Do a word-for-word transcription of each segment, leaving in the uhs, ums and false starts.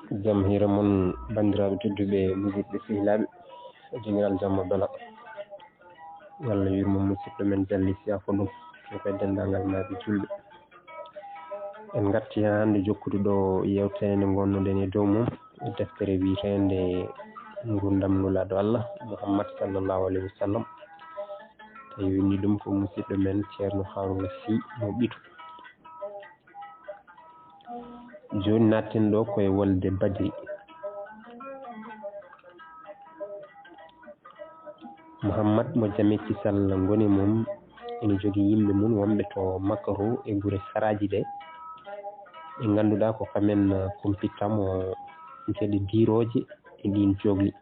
Jam hiira mon, banndiraaɓe tedduɓe, musidɓe sehilaaɓe, e jogiraal jamma bela. Yo Allah yurmo musidɗo men Jalli Siya Fodum, e koye denndaangal maaɓe juulɓe. En ngartii haa hannde jokkude ɗo yeewtere nde ngonnoɗen e dow mum, e deftere wiyeteende Ngurndam Nulaaɗo Allah, Muhammad sallallahu alayhi wa sallam. Tawi winndi ɗum ko musidɗo men Ceerno Haruna Sy mo Ɓitu. Jooni naatten ɗo koye wolde Badri. Muhammad mo jam e kisal ngoni mum ina jogii yimɓe mum wonɓe to Makka to e gure saraaji ɗe, ɓe ngannduɗaa ko kamen kumpitta mo geɗe diirooje e ɗiin jookli.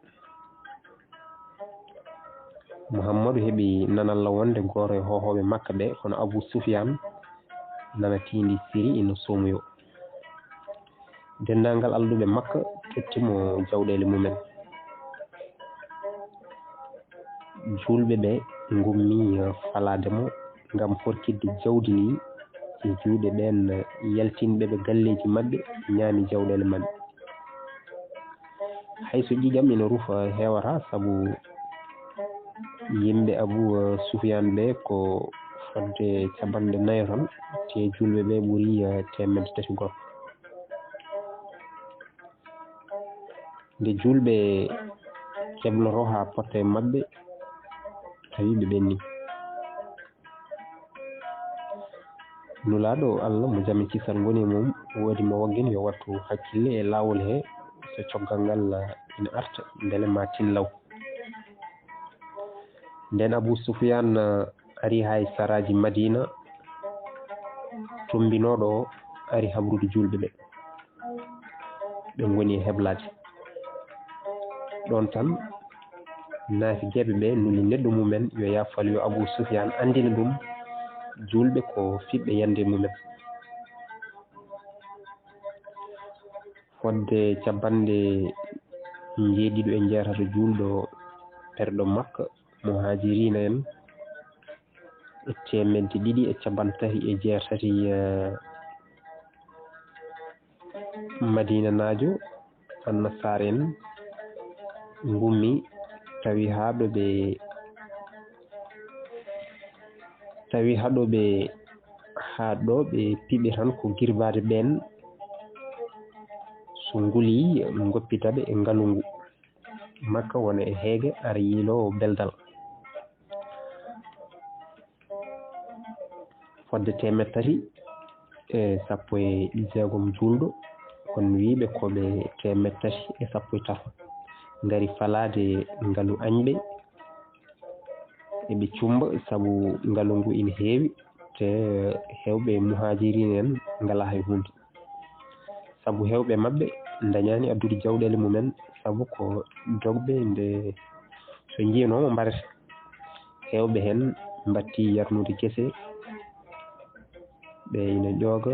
Muhammadu heɓi nanalla wonde gooto e hoohooɓe Makka ɓe, kono Abu Sufyaan nana tiindi siri ina soomoyoo. Denndaangal alɗuɓe Makka totti mo jawɗeele mumen. Juulɓe ɓe ngummi falaade mo ngam forkitde jawdi ndi e juuɗe ɓeen yaltinɓe ɓe galleeji maɓɓe, ñaami jawɗeele maɓɓe. Hay so ƴiiƴam ina rufa, heewata, sabu yimɓe Abu Sufyaan ɓe ko fodde capanɗe nayo tan, te juulɓe ɓe ɓuri, eh, teemedde tati goto. Nde juulɓe kebloto haa potta e maɓɓe, tawi ɓe ɓenni. Nulaaɗo Allah mo jam e kisal ngoni e mum, woodi mo waggin yo wattu hakkille e laawol he, so coggal ngal ina arta, mbele ma tin law. Nden Abu Sufyaan, eh, ari hay saraaji Madiina, tombinooɗo o ari habrude juulɓe ɓe. Ɓe ngoni e heblaade. Ɗoon tan, naafigeeɓe ɓe nuli neɗɗo mumen yo yaafal yo Abu Sufyaan anndina ɗum juulɓe ko fiɓɓe yande mumen. Fodde capanɗe njeeɗiɗo e jeetato juulɗo perɗo Makka, muhaajiriina en, e teemedde ɗiɗi e capanɗe tati e jeetati, eh, Madiinanaajo, annasaara en ngummi, tawi haa ɗo ɓe, tawi haa ɗo ɓe, haa ɗo ɓe piɓe tan ko girbaade ɓeen, so nguli ngoppita ɓe e ngalu ngu. Makka wona e heege, ara yiiloowo beldal. Fodde teemedde tati e sappo e jeegom juulɗo, kono wiiɓe ko ɓe teemedde tati e sappo e tato, ngari falaade ngalu añɓe. Eɓe cumba sabu ngalu ngu ina heewi, te heewɓe muhaajiriin en ngalaa hay huunde. Sabu heewɓe maɓɓe ndañaani addude jawɗeele mumen, sabu ko dogɓe nde so njiyanooma mbarata. Heewɓe heen mbattii yarnude gese, ɓe ina ƴooga,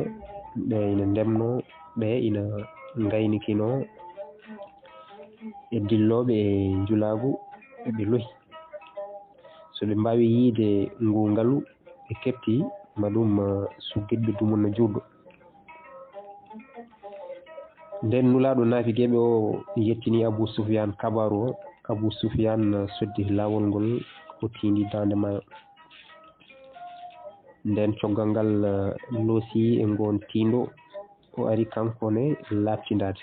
ɓe ina ndemnoo, ɓe ina ngaynikinoo e dillooɓe e njulaagu, eɓe lohi. So ɓe mbaawi yiyde ngu ngalu, ɓe keɓti ma ɗum, eh, suggiɗɓe dumunna juulɗo. Nden Nulaaɗo naafigeeɓe o yettini Abu Sufyaan kabaaru o. Abu Sufyaan soddi laawol ngol, o tiindi daande maayo. Nden coggal ngal, eh, loosi e ngoon tiindo, o ari kanko ne laaɓtindaade.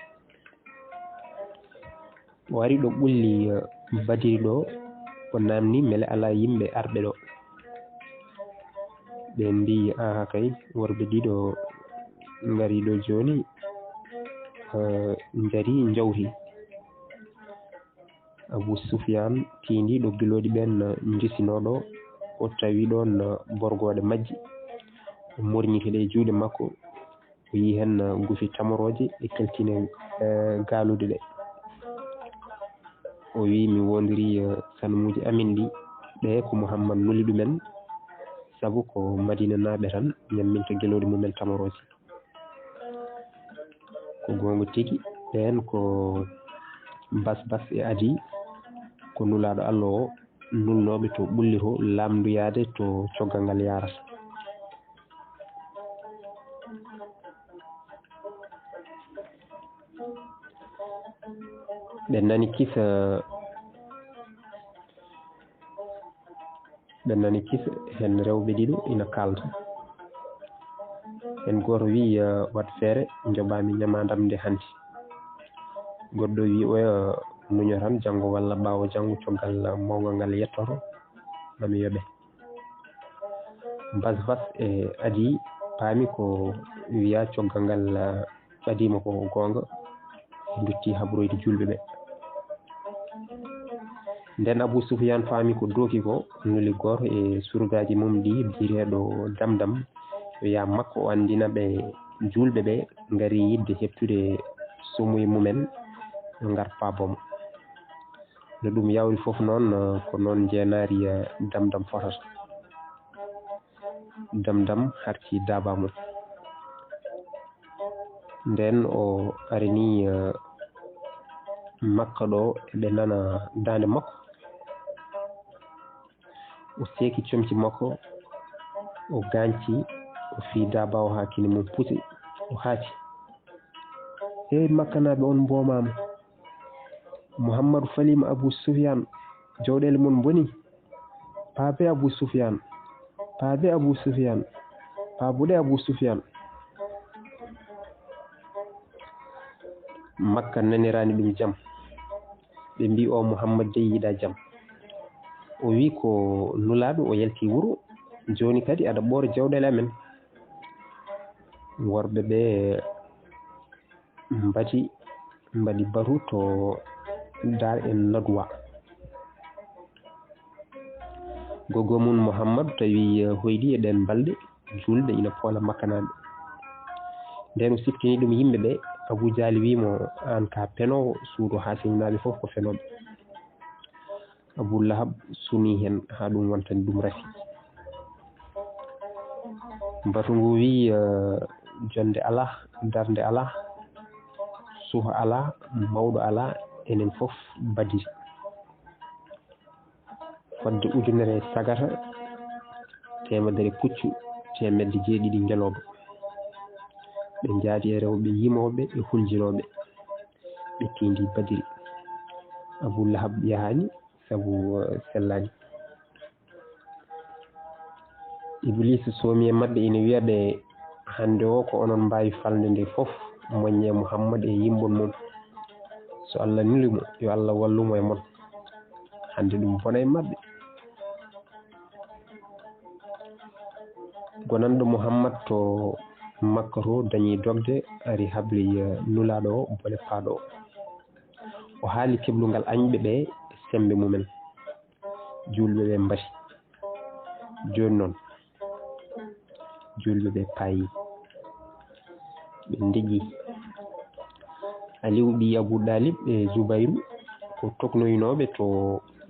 O ari ɗo ɓulli, eh, Badiri ɗo, o naamni mbele alaa yimɓe arɓe ɗo. Ɓe mbii, "Aaha kay, worɓe ɗiɗo ngarii ɗo jooni, eh, njarii, njawtii." Abu Sufyaan tiindii ɗo gilooɗi ɓeen, eh, njisinoo ɗo, o tawi ɗoon, eh, borgooɗe majji, o morñiti ɗe e juuɗe makko. O yii heen, eh, gufi tamorooje e keltine, eh, gaaluuɗe ɗe. O wii, "Mi woondirii, eh, sanmuuji amin ɗi, ɓe ko Muhammad nuli ɗumen, sabu ko Madiinanaaɓe tan ñamminta gelooɗi mumen tamorooje." Ko goonga tigi, ɓeen ko bas bas e adi, ko Nulaaɗo Allah o nulnooɓe to ɓulli to, laamndoyaade to coggal ngal yahrata. Ɓe nani kisa, ɓe nani kisa heen rewɓe ɗiɗo ina kaalda. Heen gooto wii, "Waɗ feere, njoɓaami ñamaandam nde hanti." Goɗɗo wii, "Oya muño tan, janngo walla ɓaawo janngo coggal mawngal ngal yettoto, ma mi yoɓe." Bas Bas e Adi paami ko wiya coggal ngal, ah, ɓadiima ko goonga, ɓe ndutti habroyde juulɓe ɓe. Nden Abu Sufyaan faami ko dooki ko, nuli gooto e surgaaji mum ɗi biyeteeɗo Damdam, o yaha makko, o anndina ɓe juulɓe ɓe ngari yiɗde heɓtude somuye mumen, yo ngar paaboo mo. No ɗum yawri fof noon, ko noon njeenaari, eh, Damdam fotata. Damdam harci daaba mum. Nden o arini, eh, makka ɗo, eɓe nana daande makko. O seeki comci makko, o gañci, o fii daaba o haa kine mum pusi, o haaci. Hey makkanaaɓe, on mboomaama. Muhammadu faliima Abu Sufyaan, jawɗeele mon mboni. Paabe Abu Sufyaan, paabe Abu Sufyaan, paabuɗe Abu Sufyaan. Makka naniraani ɗum jam. Ɓe mbii, "O Muhammad dey yiɗaa jam." O wii, "Ko nulaaɗo, o yalti wuro. Jooni kadi aɗa ɓoora jawɗeele amen." Worɓe ɓe mbati, mbaɗi batu to Dar en Nadwa. Gogo mum Muhammadu tawi, eh, hoyɗi e ɗeen balɗe, juulɓe ina poola makkanaaɓe. Nden o siftini ɗum yimɓe ɓe, Abu Jahli wii mo, "Aan ka penoowo, suudu Haasimnaaɓe fof ko fenooɓe." Abu Lahab suni heen haa ɗum wontani ɗum rafi. Batu ngu wii, eh, "Jonnde alaa, darnde alaa, suuha alaa, mawɗo alaa, enen fof badiri." Fodde ujunere sagata, teemedere puccu, teemedde jeeɗiɗi ngelooba. Ɓe njaadi e rewɓe yimooɓe e huljinooɓe. Ɓe tiindi badiri. Abu Lahab yahaani, sabu, eh, sellaani. Ibliisa soomi e maɓɓe, ina wiya ɓe, "Hannde o, ko onon mbaawi falnde nde fof, moññee Muhammad e yimɓon mum. So Allah nuli mo, yo Allah wallu mo e mon. Hannde ɗum bona e maɓɓe." Gonanɗo Muhammad to Makka to dañi dogde, ari habli, eh, Nulaaɗo o bone paaɗo o. O haali keblungal añɓe ɓe e semmbe mumen. Juulɓe ɓe mbati. Jooni noon, juulɓe ɓe paayi, ɓe ndeƴƴi. Aliyu ɓii Abu Ɗaalib e Zubayru ko toknoyinooɓe to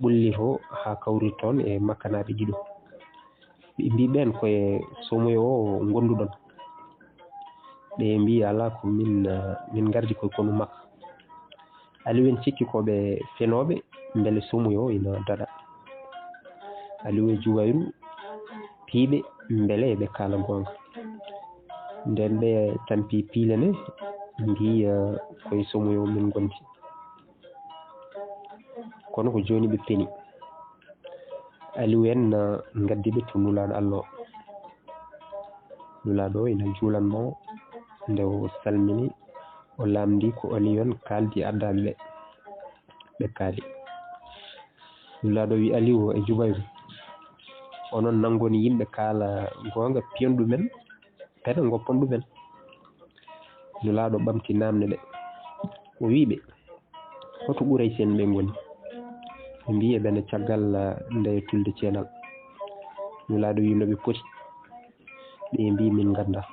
ɓulli to haa kawri toon e makkanaaɓe ɗiɗo. Ɓe mbii ɓeen, "Ko e somoyo o ngonduɗon?" Ɓe mbii, "Alaa, ko min, eh, min ngardi koye konu makka." Aliyu en cikki ko ɓe fenooɓe, mbele somuyo ina daɗa. Aliyu e Juwayru piiɓe, mbele eɓe kaala goonga. Nden ɓe tampi piile ne, mbii, eh, "Koye somuyo min ngondi." Kono ko jooni ɓe peni. Aliyu en, eh, ngaddi ɓe to Nulaaɗo Allah o. Nulaaɗo o ina juulan mo, nde o salmini, o lamndi ko Aliyu en kaaldi addaaɓe ɓe. Ɓe kaali. Nulaaɗo wi Aliyu e Jubayru, "Onon nanngoni yimɓe kaala goonga, piyon ɗumen, pene ngoppon ɗumen." Nulaaɗo ɓamti naamne ɗe. O wi ɓe, "Hoto Quraysi en ɓe ngoni?" Ɓe mbii, "Eɓe ne caggal, ah, nde tulde ceenal." Nulaaɗo wi, "No ɓe poti?" Ɓe mbii, "Min nganndaa."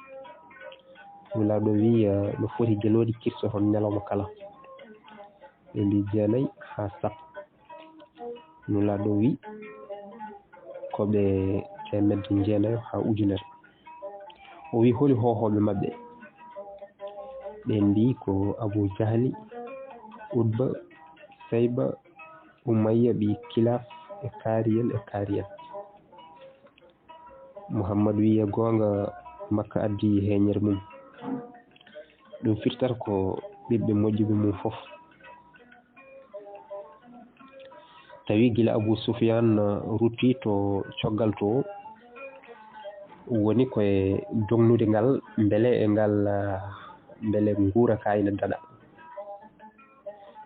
Nulaaɗo wi, ah, "No foti gelooɗi kirsoton ñalawma kala?" Ɓe mbii, "Jeenayi haa sappo." Nulaaɗo wi, "Ko ɓe teemedde jeenayo haa ujunere." O wi, "Holi hoohooɓe maɓɓe?" Ɓe mbii, "Ko Abu Jahli, Utba, Sayba, Umayya ɓii Kilaf e kaari en, e kaari en." Muhammad wi, "E goonga, Makka addi heeñere mum. Ɗum firtata ko ɓiɓɓe moƴƴuɓe mum fof." Tawi gila Abu Sufyan, uh, rutti to coggal to, woni ko e dognude ngal, mbele e ngal, uh, mbele nguura ka ina daɗa.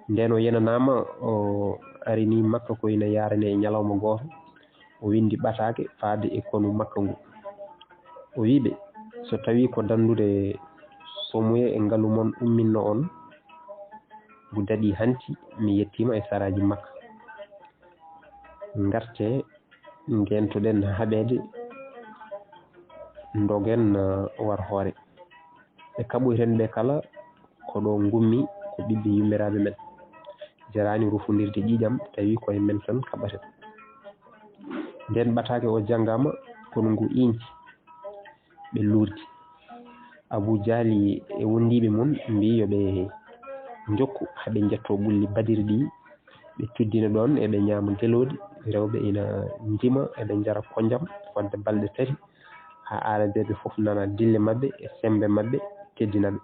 Nden o yenanaama, o arini Makka ko ina yaarane e ñalawma gooto, o windi ɓataake faade e konu Makka ngu. O wi'i ɓe, "So tawi ko danndude somuye e ngalu mon umminno on, ngu daɗi hanti, mi yettiima e saraaji Makka. Ngarte, ngentoɗen haɓeede, ndogen, uh, war hoore. Ɓe kaɓoyten ɓe kala, ko ɗo ngummi, ko ɓiɓɓe yummiraaɓe men. Jaraani rufundirde ƴiiƴam, tawi ko e men tan kaɓaten." Nden ɓataake o janngaama, kono ngu iinci, ɓe luurti. Abu Jahli e wondiiɓe mum mbii yo ɓe njokku haa ɓe njettoo ɓulli Badir ɗi, ɓe cuddina ɗoon, eɓe ñaama gelooɗi, rewɓe ina njima, eɓe njara konjam fodde balɗe tati, haa aarabeeɓe fof nana dille maɓɓe e semmbe maɓɓe, teddina ɓe.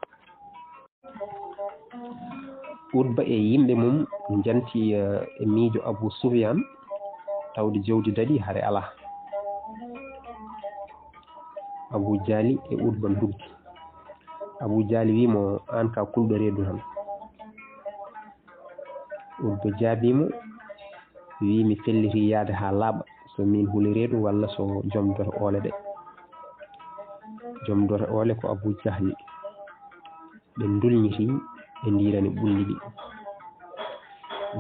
Utba e yimɓe mum njanti, eh, e miijo Abu Sufyan, tawde jawdi daɗi, hare alaa. Abu Jahli e Utba nduggi. Abu Jahli wi'i mo, "Aan ka kulɗo reedu tan." Utba jaabii mo, wi'i, "Mi felliti yahde haa laaɓa, so miin huli reedu walla so joom dote oole ɗe." Joom dote oole ko Abu Jahli. Ɓe ndulñiti, ɓe ndiirani ɓulli ɗi.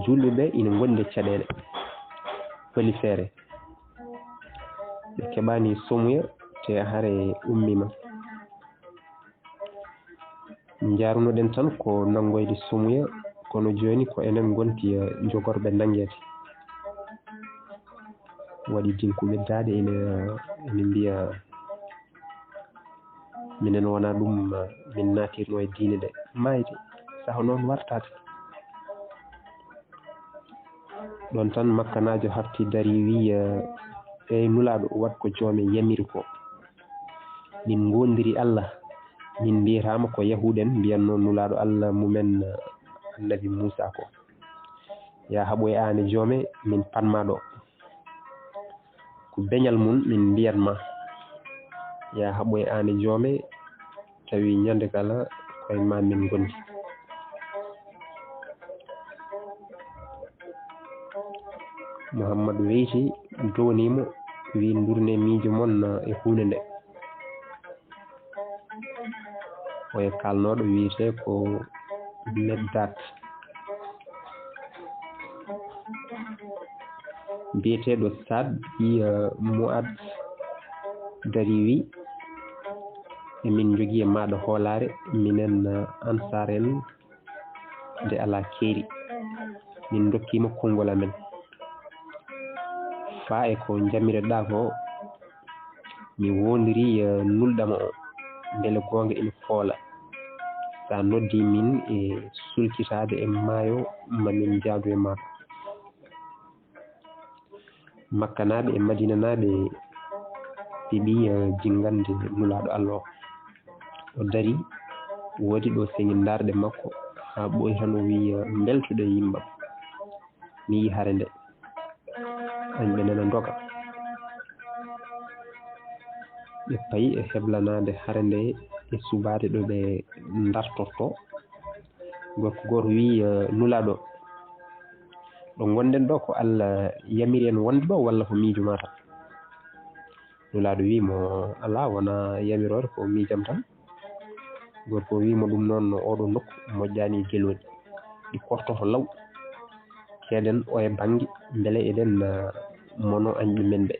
Juulɓe ɓe ina ngondi e caɗeele, pali feere. Ɓe keɓaani somuya, te hare ummiima. Njarunoɗen tan ko nanngoyde somuya, kono jooni ko enen ngonti, eh, jogorɓe nanngeede. Waɗi dinkuɓe daaɗe ina, ina mbiya, "Minen wonaa ɗum, eh, min naatirno e diine de." Maayde, saho noon wartaade. Ɗoon tan Makkanaajo hafti darii wi'i, eh, "Eey Nulaaɗo, waɗ ko joome yamiri ko. Min ngoondiri Allah, min mbiyetaama ko Yahuuden mbiyatnoo Nulaaɗo Allah mumen, eh, Annabi Muusaa ko. Yaa haɓoy aan e joome, min paɗ maa ɗo. Ko beñal mum min mbiyat ma. Yaa haɓoy aan e joome, tawi ñande kala koye ma min ngondi." Muhammad weyti, downii mo, wi'i, "Ndurnee miijo mon e huunde nde." Oya kaalnooɗo wiyetee ko Meddat. Biyeteeɗo Saad ɓiy, eh, Mu'ad darii wi'i, "Emin njogii e maaɗa hoolaare, minen, eh, Ansaar en, nde alaa keeri. Min ndokkiima konngol amen. Faa e ko njamireɗaa ko, mi woondirii, eh, nulɗo ma o, mbele goonga ina foola. So a noddii min e sulkitaade e maayo, ma min njaadu e maa." Makkanaaɓe e Madinanaaɓe keɓi, eh, jinngande Nulaaɗo Allah o. O darii, woodi ɗo seŋi ndaarɗe makko, haa ɓooyi tan o wi'i, eh, "Mbeltoɗee yimɓe am. Mi yi'i hare nde." Añɓe nana ndoga. Ɓe payi e heblanaade hare nde e subaade ɗo ɓe ndartortoo. Gorko gooto wi'i, eh, "Nulaaɗo, ɗo ngonɗen ɗo ko Allah yamiri en wonde ɗo walla ko miijo ma tan?" Nulaaɗo wi'i mo, "Alaa, wonaa yamiroore, ko miijam tan." Gorko o wi'i mo, "Ɗum noon, oɗo nokku moƴƴaani e gelooɗi. Ɗi kortoto law. Keɗen oya bannge, mbele eɗen, ah, mono añɓe men ɓe."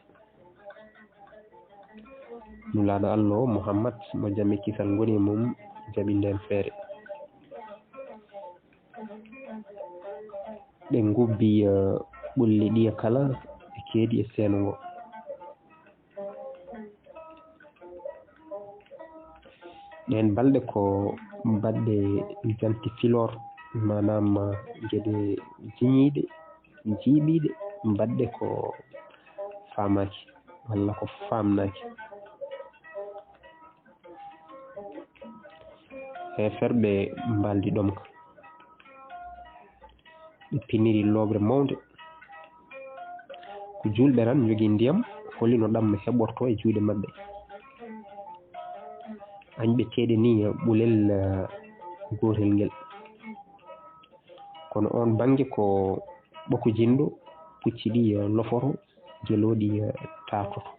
Nulaaɗo Allah o, Muhammad, mo jam e kisal ngoni e mum, jaɓi ndeen feere. Ɓe ngubbi, eh, ɓulli ɗiya kala e keedi e seenungo. Ɗeen balɗe ko baɗɗe janti filoor, maanaam, eh, geɗe jiñiiɗe, jiiɓiiɗe, baɗɗe ko faamaaki walla ko faamnaaki. Heeferɓe mbaaldi ɗomka. Ɓe piniri looɓre mawnde. Juulɓe tan njogii ndiyam, holi no ɗam heɓortoo e juuɗe maɓɓe. Añɓe teeɗini ɓulel, eh, gootel ngel. Kono oon bannge ko ɓokojinɗo, pucci ɗi, eh, lofoto, gelooɗi, eh, taartoto.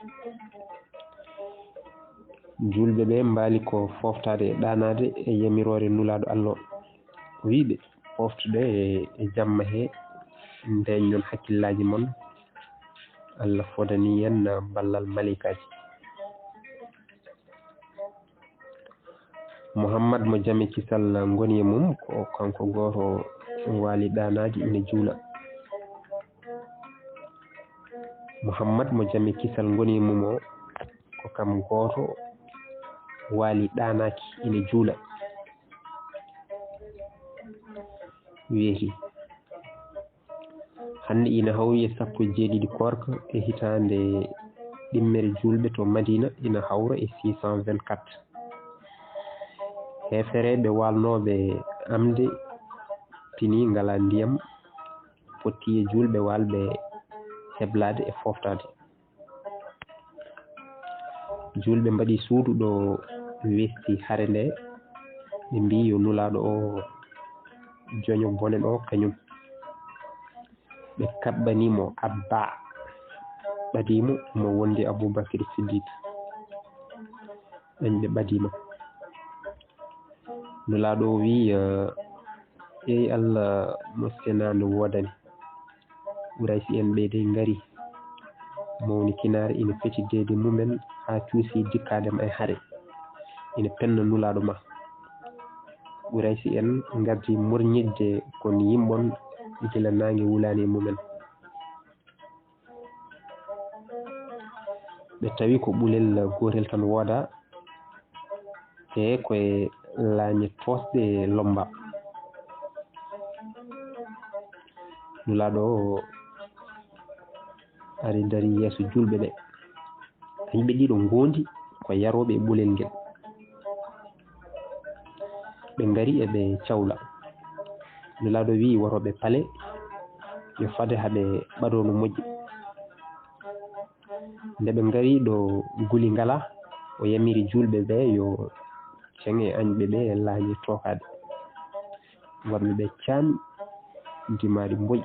Juulɓe ɓe mbaali ko fooftaade e ɗaanaade e yamiroore Nulaaɗo Allah o. O wi'i ɓe, "Pooftuɗe e, e jamma he, ndeeñnon hakkillaaji mon. Allah fodanii en ballal maleykaaji." Muhammad mo jam e kisal ngoni e mum, ko kanko gooto waali ɗaanaaki ina juula. Muhammad mo jam e kisal ngoni e mum o, ko kam gooto waali ɗaanaaki ina juula. Weeti. Hannde ina hawri e sappo e jeeɗiɗi koorka e hitaande ɗimmere juulɓe to Madina ina hawra e six cent vingt-quatre. Heefereeɓe waalnooɓe amde pini ngalaa ndiyam, potti e juulɓe waalɓe heblaade e fooftaade. Juulɓe mbaɗi suudu ɗo westi hare nde, ɓe mbii yo Nulaaɗo o joño bone ɗo kañum. Ɓe kaɓɓani mo abba, ɓadii mo, mo wondi Abubakar Siddiq. Ɓen ɓe ɓadii mo. Nulaaɗo o wii, eh, "Eey Allah, mo senaande woodani. Quraysi en ɓe dey ngari, mawni kinaare ina feti deede mumen haa cuusi dikkaade ma e hare, ina penna Nulaaɗo ma. Quraysi en ngardi morñidde kon yimɓon gila naange wulaani e mumen." Ɓe tawi ko ɓulel gootel tan wooda, te koye laañe toosɗe lomba. Nulaaɗo o ari dari yeeso juulɓe ɓe. Añɓe ɗiɗo ngondi ko yarooɓe e ɓulel ngel. Ɓe ngari eɓe cawla. Nulaaɗo wii worooɓe pale yo fade haa ɓe ɓadoo no moƴƴi. Nde ɓe ngari ɗo guli ngalaa, o yamiri juulɓe ɓe yo ceŋe añɓe ɓe laañe tookaaɗe. Warɓe ɓe caami, dimaaɗi mboyi.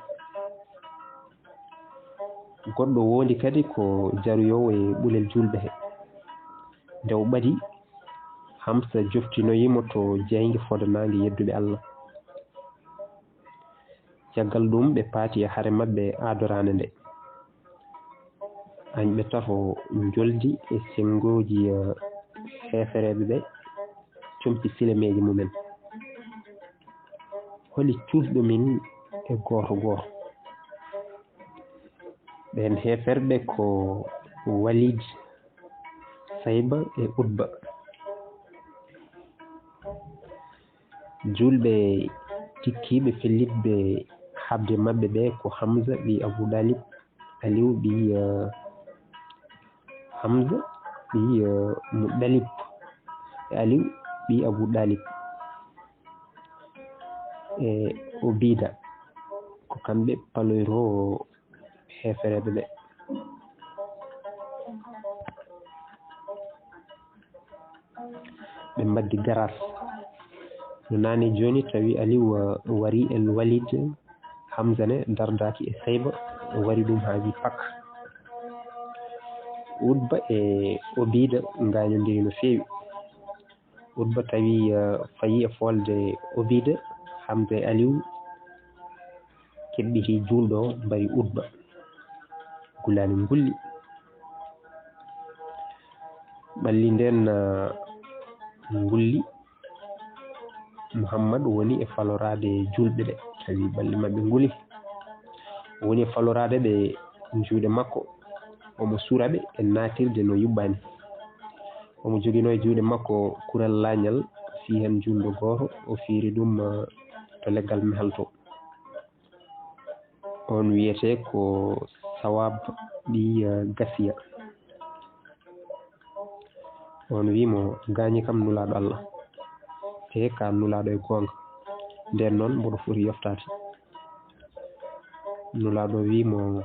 Goɗɗo wondi kadi ko jaruyoowo e ɓulel juulɓe he. Nde o ɓadi, Hamsa joftinoyi mo to jaaynge fodanaange yedduɓe Allah. Caggal ɗum, ɓe paati e hare maɓɓe aadoraande nde. Añɓe tato njoldi e senngooji, eh, heefereeɓe ɓe, comci silemeeji mumen. Holi cuusɗo min e gooto gooto? Ɓeen heeferɓe ko Walid, Sayba e Utba. Juulɓe tikkiiɓe fellitɓe haɓde maɓɓe ɓe ko Hamza ɓii Abu Ɗalib, Aliw ɓii, eh, Hamza ɓii, eh, Muɗɗalib, e Aliw ɓii Abu Ɗalib, e Obida. Ko kamɓe paloyroo heefereeɓe ɓe. Ɓe mbaddi garas. No naane jooni, tawi Aliw, uh, wari El Walid, Hamza ne dardaaki e Sayba, o wari ɗum haa wi pak. Utba e Obida ngaañondiri no feewi. Utba tawi, uh, fayi e foolde Obida, Hamza e Aliw keɓɓiti juulɗo o, mbari Utba. Gulaani ngulli. Ɓalli ndeen, ah, ngulli. Muhammad woni e faloraade juulɓe ɓe, tawi ɓalli maɓɓe nguli. O woni e faloraade ɓe juuɗe makko. Omo suura ɓe e naatirde no yuɓɓani. Omo joginoo e juuɗe makko kural laañal, fii heen juulɗo gooto, o fiiri ɗum, ah, to leggal mehal to. On wiyetee ko Sawab ɓii, eh, Gasiya. On wii mo, "Gaañi kam Nulaaɗo Allah, te ka Nulaaɗo e goonga, ndeen noon mboɗo foti yoftaade." Nulaaɗo wii mo,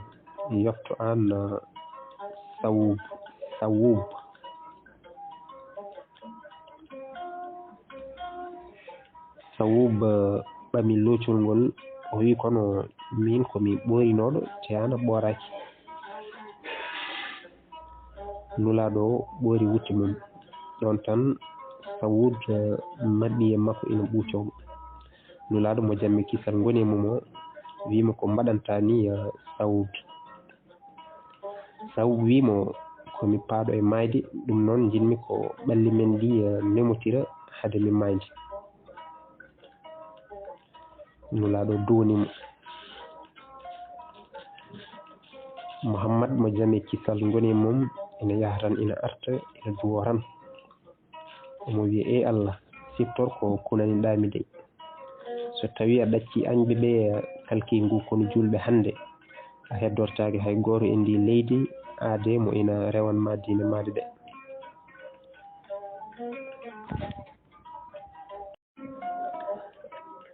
Yofto aan, uh, Sawub, Sawub. Sawub, uh, ɓami loocol ngol, o wi kono miin ko mi ɓoorinooɗo, te aan a ɓooraaki. Nulaaɗo o ɓoori wutte mum. Ɗoon tan Sawuud, eh, maɓɓi e makko ina ɓuucoo mo. Nulaaɗo mo jam e kisal ngoni e mum o, wii mo ko mbaɗantaa ni, eh, Sawuud. Sawuud wii mo, ko mi paaɗo e maayde, ɗum noon njiɗmi ko ɓalli men ɗi, eh, memotira hade mi maayde. Nulaaɗo duwni mo. Muhammad mo jam e kisal ngoni e mum, ina yaha tan, ina arta, ina duwoo tan. Omo wiya, "Ee Allah, siftor ko kunani-ɗaa mi de. So tawii a ɗaccii añɓe ɓe kalkii ngu konu juulɓe hannde, a heddortaake hay gooto e ndii leydi aadee mo ina rewan ma diine maade de."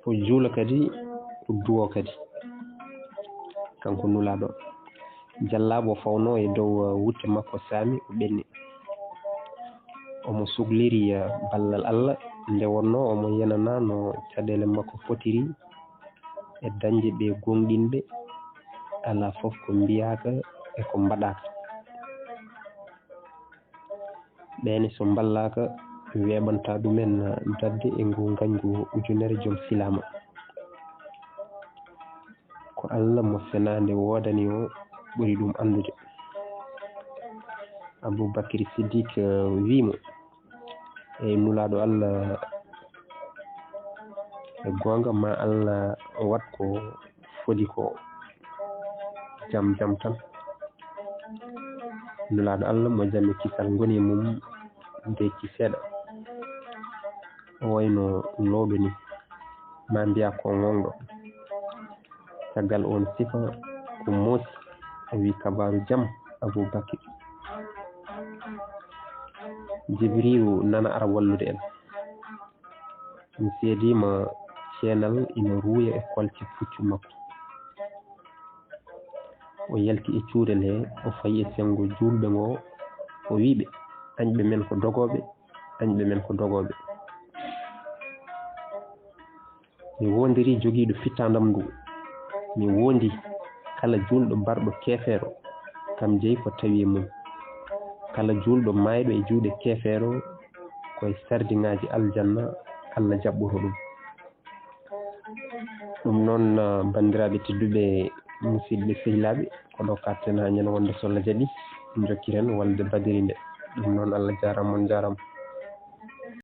O juula kadi, o duwoo kadi, kanko Nulaaɗo. Jallaaɓo o fawnoo e dow, uh, wutte makko saami, o ɓenni. Omo sukliri, uh, ballal Allah, nde wonnoo omo yenanaa no caɗeele makko potiri e dañde ɓee gooŋɗinɓe, alaa fof ko mbiyaaka e ko mbaɗaaka. Ɓeene so mballaaka, weeɓantaa ɗumen daɗde e ngu ngañgu ujunere joom silaama. Ko Allah mo fenaande woodani o ɓuri ɗum anndude. Abuu Bakri Siddiq, eh, wii mo, "Eey Nulaaɗo Allah, e goonga ma Allah waɗ ko fodi ko jam jam tan." Nulaaɗo Allah mo jam e kisal ngoni e mum, deeƴi seeɗa. O wayno lowɗo ni, ma mbiya ko ŋoŋɗo. Caggal oon sifa, o moosi, o wi, "Kabaaru jam, Abuu Bakri. Jibriilu nana ara wallude en." Mi seediima ceenal ina ruuya e kolce puccu makko. O yalti e cuurel he, o fayi e senngo juulɓe ngo, o wii ɓe, "Añɓe men ko dogooɓe, añɓe men ko dogooɓe." Mi woondirii jogiiɗo fittaandam ndu. Mi woondi kala juulɗo barɗo keefeero, kam jeyi ko tawi e mum. Kala juulɗo maayɗo e juuɗe keefeero, ko e sardiŋaaji aljanna Allah jaɓɓoto ɗum. Ɗum noon, ah, banndiraaɓe tedduɓe, musidɓe sehilaaɓe, ko ɗo kaaɗten haa ñande wonde so Allah jaɓi, jokkiren wolde badiri nde. Ɗum noon, Allah jaaraama, on njaaraama.